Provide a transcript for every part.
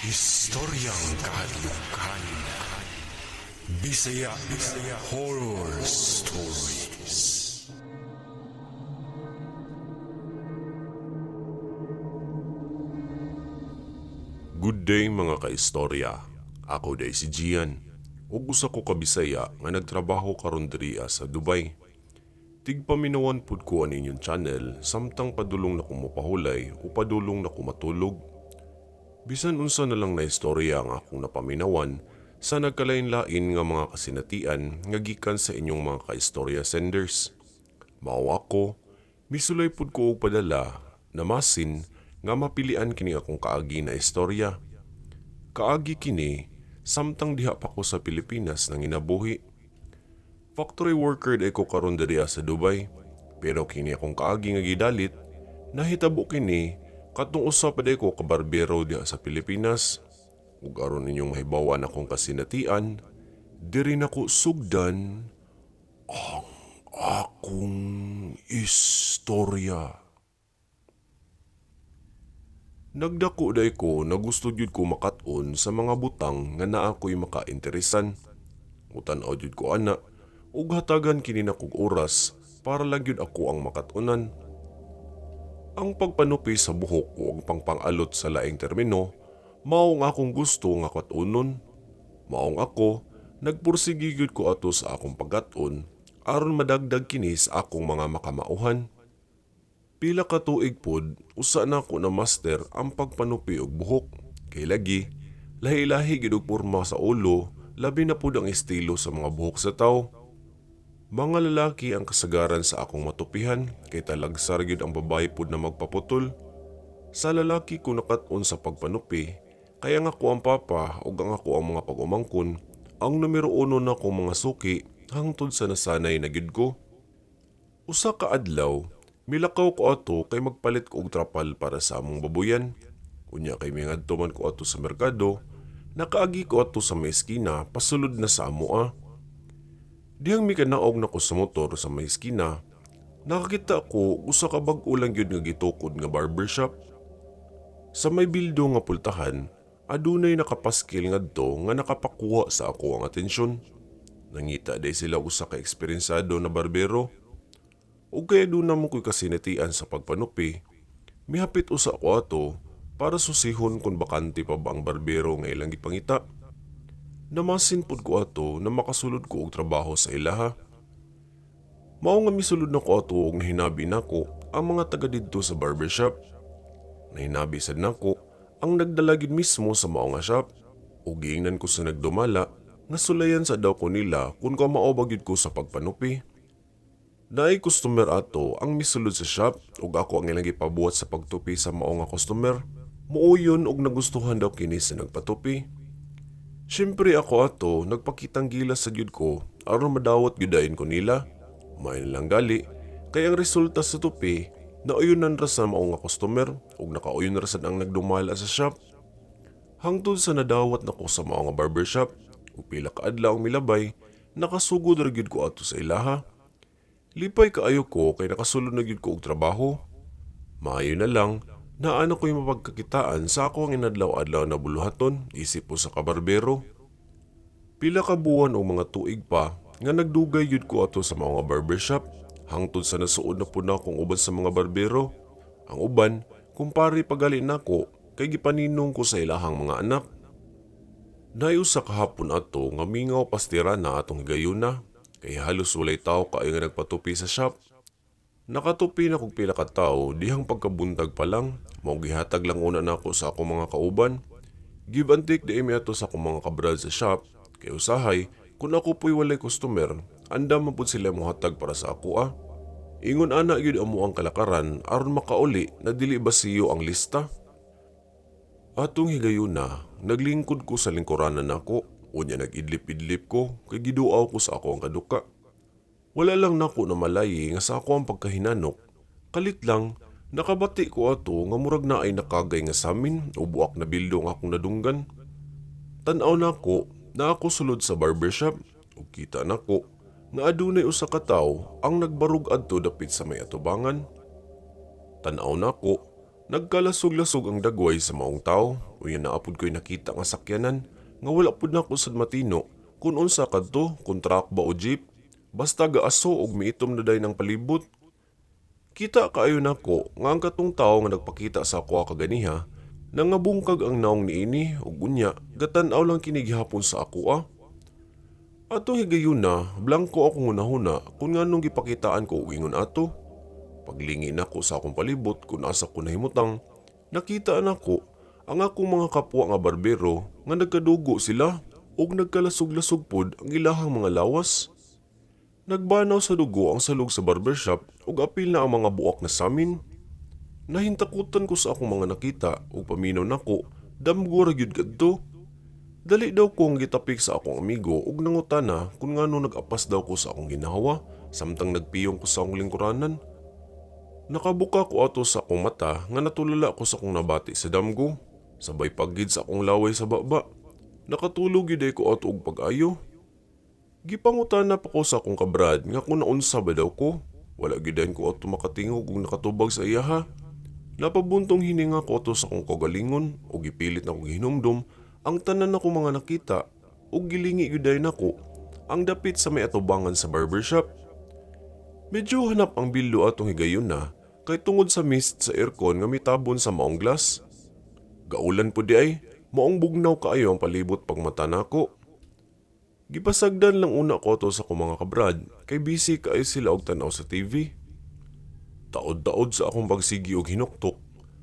Istoryang kahadlukan. Bisaya Horror Stories. Good day, mga kaistorya. Ako day si Gian. Ug usa ko ka Bisaya nga nagtrabaho karon diri sa Dubai. Tigpaminawan pud ko ang inyong channel samtang padulong na ko mopahulay o padulong na ko matulog. Bisan unsa na lang na istorya ang akong napaminawan sa nagkalain-lain nga mga kasinatian nga gikan sa inyong mga kaistorya senders. Mao ako, misulay pud ko og padala na masin nga mapilian kini akong kaagi na istorya. Kaagi kini samtang diha pa ko sa Pilipinas nang inabuhi. Factory worker day ko karon diri sa Dubai. Pero kini akong kaagi nga gidalit, nahitabo kini katong usa pa day ko ka barbero diha sa Pilipinas. Ug aron inyong mahibaw-an akong kasinatian, diri nako sugdan ang akong istorya. Nagdako day ko na gusto gyud ko makat-on sa mga butang nga naa ko'y makainteresan. Mutan-aw gyud ko ana ug hatagan kini nakog oras para lang gyud ako ang makat-onan. Ang pagpanupi sa buhok o ang pangpangalot sa laing termino, mao ang akong gusto nga kat-onon. Maong ako, nagpursige gyud ko ato sa akong pagkat-on aron madagdag kini sa akong mga makamauhan. Pila ka tuig pod, usa na ako na master ang pagpanupi og buhok. Kay lagi, lahi-lahi gid og porma sa ulo, labi na pod ang estilo sa mga buhok sa tawo. Mga lalaki ang kasagaran sa akong matupihan, kay talagsar gyud ang babae pod na magpaputol. Sa lalaki ko nakat-on sa pagpanupi, kaya nga ako ang papa ug ang ako ang mga pag-umangkon, ang numero uno na akong mga suki hangtod sa nasanay na gyud ko. Usa ka adlaw, milakaw ko ato kay magpalit ko og trapal para sa among babuyan. Unya kay mingadto man ko ato sa merkado, nakaagi ko ato sa may eskina pasulod na sa amoa. Dihang mikanaog na ko sa motor sa may eskina, nakakita ko usa ka bag-o lang gyud nga gitukod nga barbershop. Sa may bildo nga pultahan, adunay nakapaskil ngadto nga nakapakuha sa ako ang atensyon. Nangita day sila usa ka eksperyensado na barbero. Ug kay aduna mo ko'y kasinatian sa pagpanupi, mihapit usa ko ato para susihon kung bakante pa ba ang barbero nga ilang gipangita. Namasin pud ko ato na makasulod ko og trabaho sa ilaha. Mao nga misulod na ko ato og nahinabi nako ang mga taga didto sa barbershop. Nahinabi sad nako ang nagdala gyud mismo sa mao nga shop. Ug giingnan ko sa nagdumala nga sulayan sa daw ko nila kung kamao ba gyud ko sa pagpanupi. Naay customer ato ang misulod sa shop ug ako ang ilang gipabuhat sa pagtupi sa mao nga customer. Muuyon og nagustuhan daw kini sa nagpatupi. Siyempre ako ato nagpakitang gilas sa gyud ko aron madawat gyud dayon ko nila. May lang gali kay ang resulta sa tupi nauyunan ra sa mao nga customer ug nakauyon ra sad ang nagdumala sa shop. Hangtod sa nadawat nako sa mao nga barbershop ug pila ka adlaw ang milabay, nakasugod ra gyud ko ato sa ilaha. Lipay kaayo ko kay nakasulod na gyud ko og trabaho. Maayo na lang naa na ko'y mapagkakitaan sa ako ang inadlaw-adlaw na buluhaton isip usa ka barbero. Pila ka buwan o mga tuig pa nga nagdugay gyud ko ato sa mga barbershop hangtod sa nasuod na pud nakong uban sa mga barbero. Ang uban, kumpare pagali nako kay gipaninong ko sa ilahang mga anak. Naay usa ka hapon ato nga mingaw pastira na atong higayuna kay halos walay tawo kaayo nga nagpatupi sa shop. Nakatupi na kog pila ka tawo dihang pagkabuntag pa lang, mao gihatag lang una nako sa akong mga kauban. Give and take di mi ato sa akong mga kabrad sa shop kay usahay kung ako po'y walay customer, andam man pud sila mohatag para sa ako ah. Ingon ana gyud amo ang kalakaran aron makauli na dili basiyo ang lista. Atong higayuna, naglingkod ko sa lingkuranan nako, unya nag-idlip-idlip ko kay giduaw ko sa ako ang kaduka. Wala lang nako na malayi nga sa ako ang pagkahinanok. Kalit lang, nakabati ko ato nga murag naay nakagay nga samin o buak na bildo ang akong nadunggan. Tan-aw nako na ako sulod sa barbershop ug kita nako nga adunay usa ka tawo ang nagbarug adto dapit sa may atubangan. Tan-aw nako, Nagkalasog-lasog ang dagway sa maong tao, unya naa pud ko'y nakita nga sakyanan nga wala pud nako sad matino kung unsa kadto, kung truck ba o jeep. Basta gaaso og miitom na dayon ang palibot. Kita kaayo nako nga ang katong tawo nga nagpakita sa akoa kaganiha, nangabungkag ang naong niini ug unya gatan-aw lang kini gihapon sa akoa. Atong higayuna, blangko akong hunahuna kung nganong gipakitaan ko og ingon ato. Paglingi nako sa akong palibot kung asa ko nahimutang, nakita nako ang akong mga kapwa nga barbero nga nagkadugo sila ug nagkalasog-lasog pod ang ilahang mga lawas. Nagbanaw sa dugo ang salog sa barbershop ug apil na ang mga buak na samin. Nahintakutan ko sa akong mga nakita ug paminaw nako, damgo ra gyud kadto. Dali daw ko ang gitapik sa akong amigo ug nangutana kung ngano nag-apas daw ko sa akong ginawa samtang nagpiyong ko sa akong lingkuranan. Nakabuka ko ato sa akong mata nga natulala ko sa akong nabati sa damgo. Sabay paggid sa akong laway sa baba. Nakatulog gyud ko ato og pag-ayo. Gipangutana pa ko sa akong kabrad nga kung naunsa ba daw ko. Wala gyud ko ato makatingog ug nakatubag sa iyaha. Napabuntong hininga ko ato sa akong kaugalingon ug gipilit na kong hinumdum ang tanan nako mga nakita ug gilingi gyud nako ang dapit sa may atubangan sa barbershop. Medyo hanap ang bildo atong higayon na kay tungod sa mist sa aircon nga mitabon sa maong glass. Gaulan po di ay, maong bugnaw kaayo ang palibot pagmata nako. Gipasagdan lang una ko to sa akong mga kabrad kay busy kaayo sila og tan-aw sa TV. Taod-taod sa akong pagsigi og hinuktok,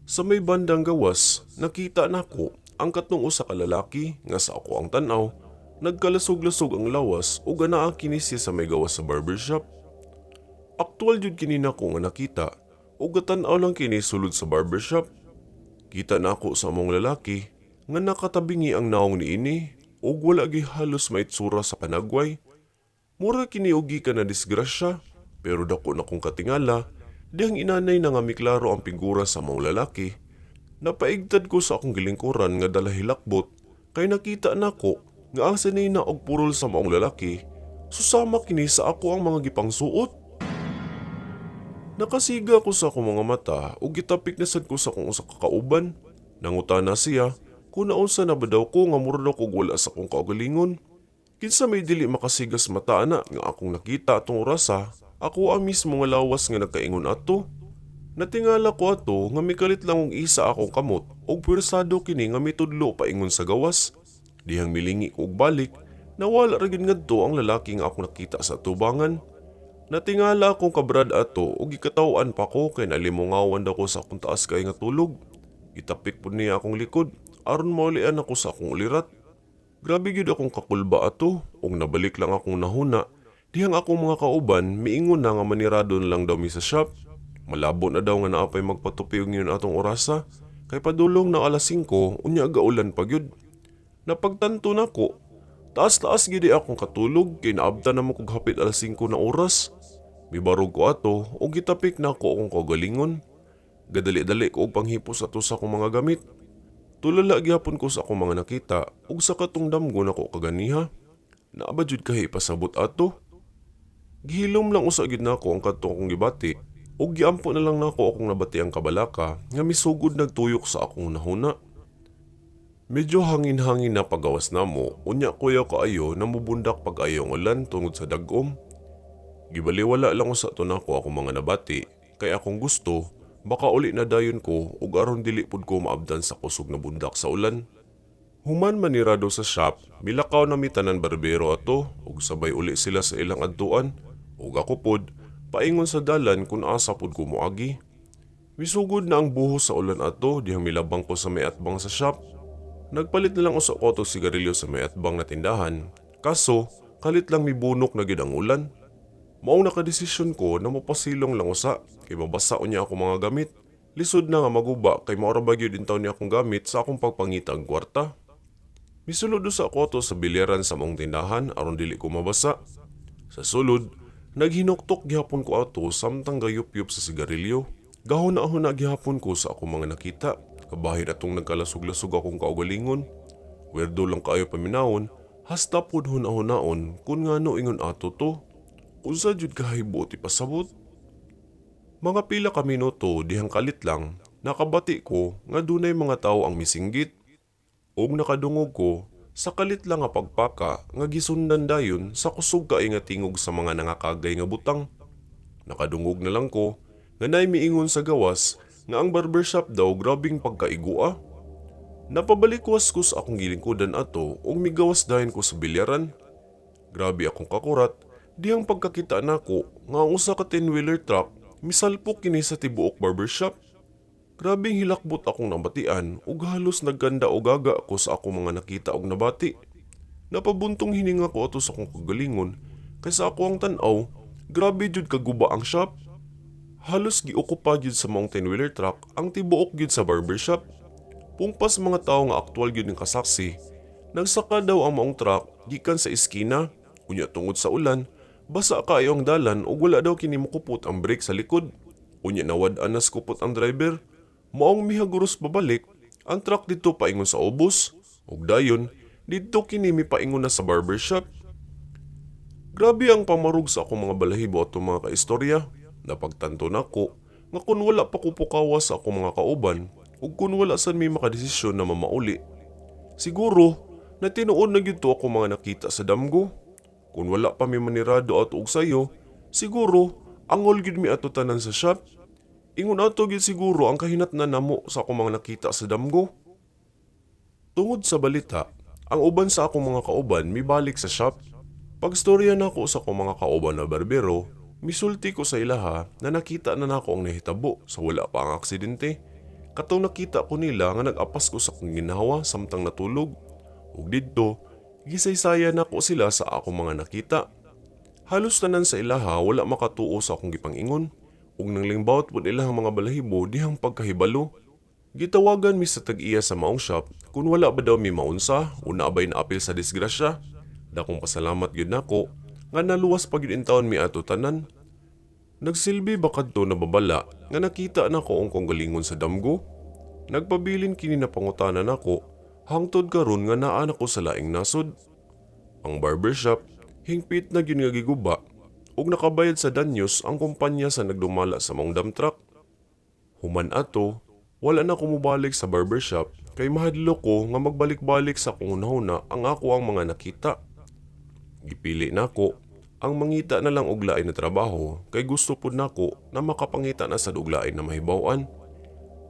sa may bandang gawas, nakita nako ang katong usa ka lalaki nga sa ako ang tan-aw, nagkalasog-lasog ang lawas ug anaa kini siya sa may gawas sa barbershop. Aktual jud kini nako nga nakita ug gatan-aw lang kini sulod sa barbershop. Kita nako sa among lalaki nga nakatabingi ang naong niini ug wala gi halos maitsura sa panagway. Mura kini og gikan na disgrasya, pero dako na kong katingala dihang inanay na nga miklaro ang figura sa among lalaki. Napaigtad ko sa akong gilingkuran nga dala hilakbot kay nakita nako nga ang sinina og purol sa maong lalaki susama kini sa ako ang mga gipangsuot. Nakasiga ko sa akong mga mata ug gitapik na sad ko sa akong usa ka kauban. Nangutana siya kung naunsa na ba daw ko nga mura daw kog wala sa akong kaugalingon. Kinsa may dili makasigas mata ana nga akong nakita atong orasa, ako ang mismo nga lawas nga nagkaingon ato. Natingala ko ato nga mikalit lang og isa akong kamot ug pwersado kini nga mitudlo paingon sa gawas. Dihang milingi ko og balik, nawala ra gyud ngadto ang lalaki nga akong nakita sa tubangan. Natingala akong kabrad ato ug gikataw-an pa ko kay nalimungawan daw ko sa akong taas kay nga tulog. Gitapik pud niya akong likod aron maulian ako sa akong ulirat. Grabe gyud akong kakulba ato ug nabalik lang akong nahuna dihang akong mga kauban miingon na nga manirado na lang daw mi sa shop. Malabo na daw nga naa pay magpatupi og ingon atong orasa kay padulong na alas 5, unya gaulan pa gyud. Napagtanto nako, taas-taas gyud akong katulog kay naabtan na mo kog hapit alas 5 na oras. Mibarog ko ato ug gitapik nako akong kaugalingon. Gadali-dali ko og panghipos ato sa akong mga gamit. Tulala gihapon ko sa akong mga nakita ug sa katong damgo nako kaganiha. Naa ba jud kahay ipasabot ato? Gihilom lang usa gyud nako ang kadtong akong gibati ug giampo na lang nako akong nabati ang kabalaka nga misugod nagtuyok sa akong nahuna. Medyo hangin-hangin na pagawas namo, unya kuyaw kaayo na mubundak pag-ayo ang ulan tungod sa dagom. Gibaliwala lang usa to nako akong mga nabati kay akong gusto baka uli na dayon ko ug aron dili pud ko maabdan sa kusog na bundak sa ulan. Human manirado sa shop, milakaw na mi tanan barbero ato ug sabay uli sila sa ilang adtuan ug ako pod paingon sa dalan kung asa pod ko moagi. Misugod na ang buhos sa ulan ato dihang milabang ko sa may atbang sa shop. Nagpalit na lang usa ko ato sigarilyo sa may atbang na tindahan, kaso kalit lang mibunok na gid ang ulan. Maong nakadesisyon ko na mopasilong lang usa kay mabasa unya ako mga gamit. Lisod na nga maguba kay mao ra ba gyud intaw ni akong gamit sa akong pagpangita og kwarta. Misulod usa ko ato sa bilyaran sa maong tindahan aron dili ko mabasa. Sa sulod, naghinuktok gihapon ko ato samtang gayupyup sa sigarilyo. Gahuna-huna gihapon ko sa akong mga nakita. Kabahin atong nagkalasog-lasog akong kaugalingon. Werdo lang kaayo paminawon, hasta pod huna-hunaon kung ngano ingon ato to. Unsa jud kahay buot ipasabot? Mga pila ka minuto dihang kalit lang, Nakabati ko nga dunay mga tawo ang misinggit. Ug nakadungog ko sa kalit lang nga pagpaka nga gisundan dayon sa kusog kaayo nga tingog sa mga nangakagay nga butang. Nakadungog na lang ko nga naay miingon sa gawas nga ang barbershop daw grabing pagkaigua. Napabalikwas ko sa akong gilingkodan ato ug migawas dayon ko sa bilyaran. Grabe akong kakurat dihang pagkakita nako nga ang usa ka 10-wheeler truck misalpok kini sa tibuok barbershop. Grabeng hilakbot akong nabatian ug halos nagkanda og gaga ko sa akong mga nakita og nabati. Napabuntong hininga ko ato sa akong kagalingon kay sa ako ang tan-aw, grabe jud kaguba ang shop. Halos giokupa jud sa maong 10-wheeler truck ang tibuok gyud sa barbershop. Pungpas mga tawo nga aktual gyud nga kasaksi, nagsaka daw ang maong truck gikan sa eskina, unya tungod sa ulan, basa kaayo ang dalan ug wala daw kini mokupot ang brake sa likod. Unya nawad-an na sa kupot ang driver. Maong mihaguros pabalik, ang truck didto paingon sa ubos, ug dayon didto kini mipaingon na sa barbershop. Grabe ang pamarug sa akong mga balahibo ato, mga kaistorya. Napagtanto nako nga kun wala pa ko pukawa sa akong mga kauban ug kun wala sad mi makadesisyon na mamauli, siguro na tinuod na gyud to akong mga nakita sa damgo. Kung wala pa mi manirado ato og sayo, siguro angol gyud mi ato tanan sa shop. Ingon ato gyud siguro ang kahinatnan namo sa akong mga nakita sa damgo. Tungod sa balita, ang uban sa akong mga kauban mibalik sa shop. Pagstorya nako sa akong mga kauban na barbero, misulti ko sa ilaha na nakita na nako ang nahitabo sa wala pa ang aksidente. Katong nakita ko nila nga nag-apas ko sa akong ginhawa samtang natulog. Ug didto, gisaysaya nako sila sa akong mga nakita. Halos tanan sa ilaha wala makatuo sa akong gipang-ingon. Ug nanglimbawot pud ilahang mga balahibo dihang pagkahibalo. Gitawagan mi sa tag-iya sa maong shop kung wala ba daw mi maunsa o naa bay naapil sa disgrasya. Dakong pasalamat gyud nako nga naluwas pa gyud intawon mi ato tanan. Nagsilbi ba kadto na babala nga nakita nako ang kaugalingon sa damgo? Nagpabilin kini na pangutana nako hangtod karon nga naa na ko sa laing nasod. Ang barbershop hingpit na gyud nga giguba ug nakabayad sa danyos ang kumpanya sa nagdumala sa maong dump truck. Human ato, wala na ko mobalik sa barbershop kay mahadlok ko nga magbalik-balik sa akong hunahuna ang ako ang mga nakita. Gipili nako ang mangita na lang og lain na trabaho kay gusto pud nako na makapangita na sad og lain na mahibaw-an.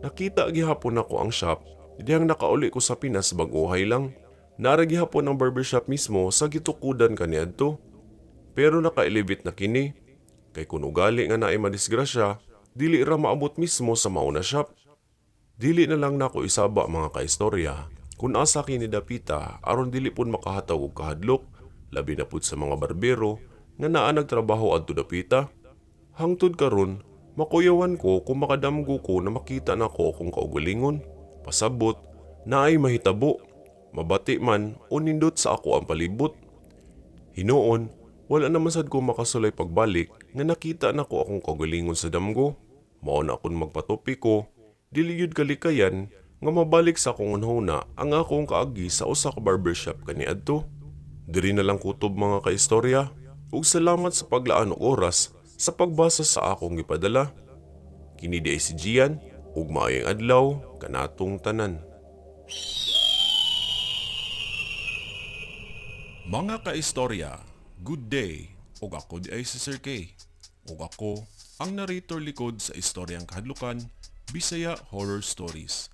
Nakita gihapon nako ang shop dihang nakauli ko sa Pinas bag-ohay lang. Naa ra gihapon ang barbershop mismo sa gitukudan kaniadto. Pero naka-elevate na kini. Kay kung ugali nga naay madisgrasya, dili ra maabot mismo sa mao na shop. Dili na lang nako isaba, mga kaistorya, kung asa kini dapita aron dili pud makahatag og kahadlok, labi na pud sa mga barbero nga naa nagtrabaho adto dapita. Hangtod karon, makuyawan ko kung makadamgo ko na makita nako akong kaugalingon. Pasabot, naay mahitabo, mabati man o nindot sa ako ang palibot. Hinuon, wala naman sad ko makasulay pagbalik nga nakita nako akong kaugalingon sa damgo. Mao na akong magpatupi ko, dili gyud kalikayan nga mabalik sa akong hunahuna ang akong kaagi sa usa ka barbershop kaniadto. Diri na lang kutob, mga kaistorya, ug salamat sa paglaan og oras sa pagbasa sa akong gipadala. Kini diay si Gian ug maayong adlaw kanatong tanan. Mga kaistorya, good day. Ug ako diay si Sir K. Ug ako ang narrator likod sa istoryang kahadlukan, Bisaya Horror Stories.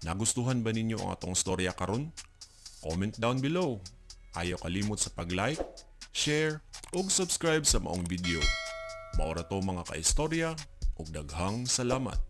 Nagustuhan ba ninyo ang atong storya karon? Comment down below. Ayaw kalimot sa pag-like, share, ug subscribe sa maong video. Mao ra to, mga kaistorya, ug daghang salamat.